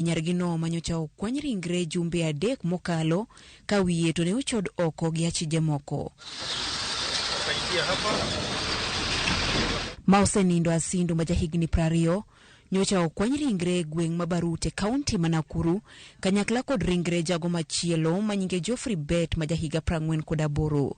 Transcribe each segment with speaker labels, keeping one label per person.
Speaker 1: Nyargino manyocha okwany ringre jumbe 3 mokalo ka wiye to ne ochod oko gi achije moko. Ma osenindo Asindo ma jahigni 20 nyocha okwany ringre e gweng' ma Barut e kaunti ma Nakuru kanyakla kod ringre jago machielo ma nyinge Geoffrey Bet ma jahiga 48.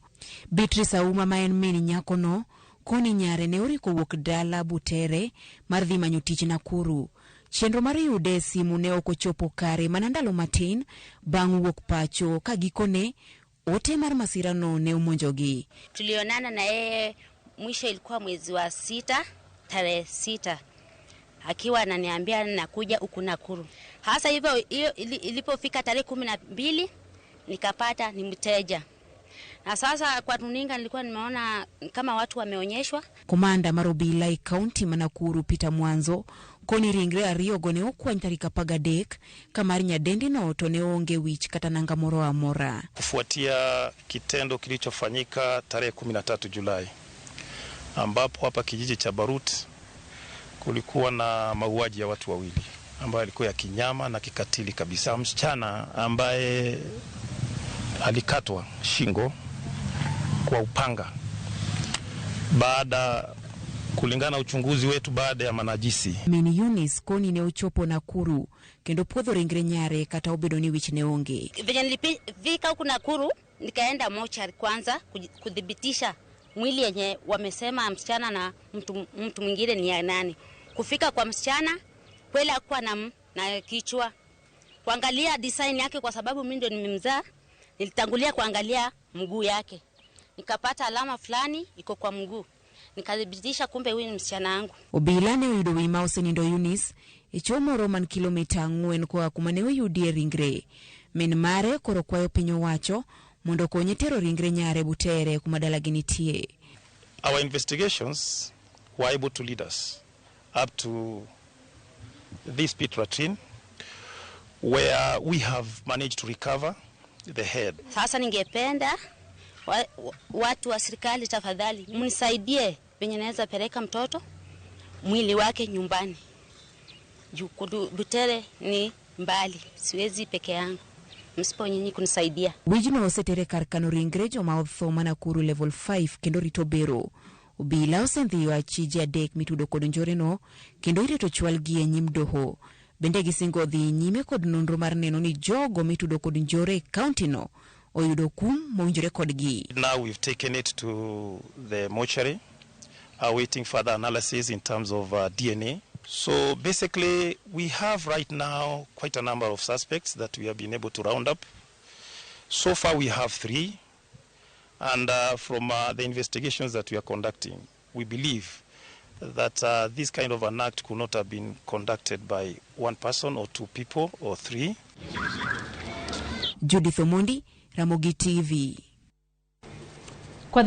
Speaker 1: Beatrice Auma ma en min nyakono koni nyare ne oriko wuok dala Butere mar dhi manyo tich Nakuru. Chenro mar yude e simu ne ok ochopo kare mana ndalo matin bang' wuok pacho ka gikone ote mar masirano ne omonjogi.
Speaker 2: Tulionana na yeye mwisho ilikuwa mwezi wa 6 tarehe 6 akiwa ananiambia nakuja huku Nakuru. Hasa hivyo ilipofika tarehe 12 nikapata ni mteja. Na sasa kwa runinga nilikuwa nimeona kama watu wameonyeshwa.
Speaker 1: Komanda mar obila e kaunti ma Nakuru Peter Mwanzo koni ringre ariyogo ne okwany tarik 13 ka mar nyadendino to ne onge wich kata nanga moro amora.
Speaker 3: Kufuatia kitendo kilichofanyika tarehe 13 Julai ambapo hapa kijiji cha Barut kulikuwa na mauaji ya watu wawili ambayo yalikuwa ya kinyama na kikatili kabisa. Msichana ambaye alikatwa shingo kwa upanga baada, kulingana na uchunguzi wetu, baada ya manajisi.
Speaker 1: Min Eunice koni ne ochopo Nakuru kendo puodho ringre nyare kata obedo ni wich ne onge.
Speaker 2: Venye nilifika huku Nakuru nikaenda mochari kwanza kudhibitisha mwili yenye wamesema msichana na mtu mwingine ni ya nani. Kufika kwa msichana kweli hakuwa na kichwa. Kuangalia design yake, kwa sababu mimi ndio nimemzaa, nilitangulia kuangalia mguu yake. Nikapata alama fulani iko kwa mguu. Nikadhibitisha kumbe huyu ni msichana wangu.
Speaker 1: Obila ne oyudo wi ma osenindo Eunice e chwo moro man kilomita 4 koa kuma ne oyudie ringre. Min mare koro kwayo piny owacho mondo okonye tero ringre nyare Butere kuma dalagi nitie.
Speaker 3: Our investigations were able to lead us up to this pit latrine where we have managed to recover the head.
Speaker 2: Sasa ningependa watu wa serikali tafadhali mnisaidie venye naweza peleka mtoto mwili wake nyumbani. Juu Butere ni mbali, siwezi peke yangu. Msipo nyinyi kunisaidia.
Speaker 1: Wijno osetere kar kano ringre joma otho ma Nakuru level 5 kendo rito bero. Obila osendhiyo achije 3 mitudo kod njoreno kendo irito chwalgi e nyim doho. Bende gisingo dhi nyime kod nonro mar neno ni jogo mitudo kod njore e kaunti no oyudo kum mowinjore kodgi.
Speaker 3: Now we've taken it to the mortuary, awaiting further analysis in terms of DNA. So basically we have right now quite a number of suspects that we have been able to round up. So far we have 3, and from the investigations that we are conducting, we believe that this kind of an act could not have been conducted by one person or 2 people or 3.
Speaker 1: Judith Omondi, Ramogi TV.
Speaker 4: Kwa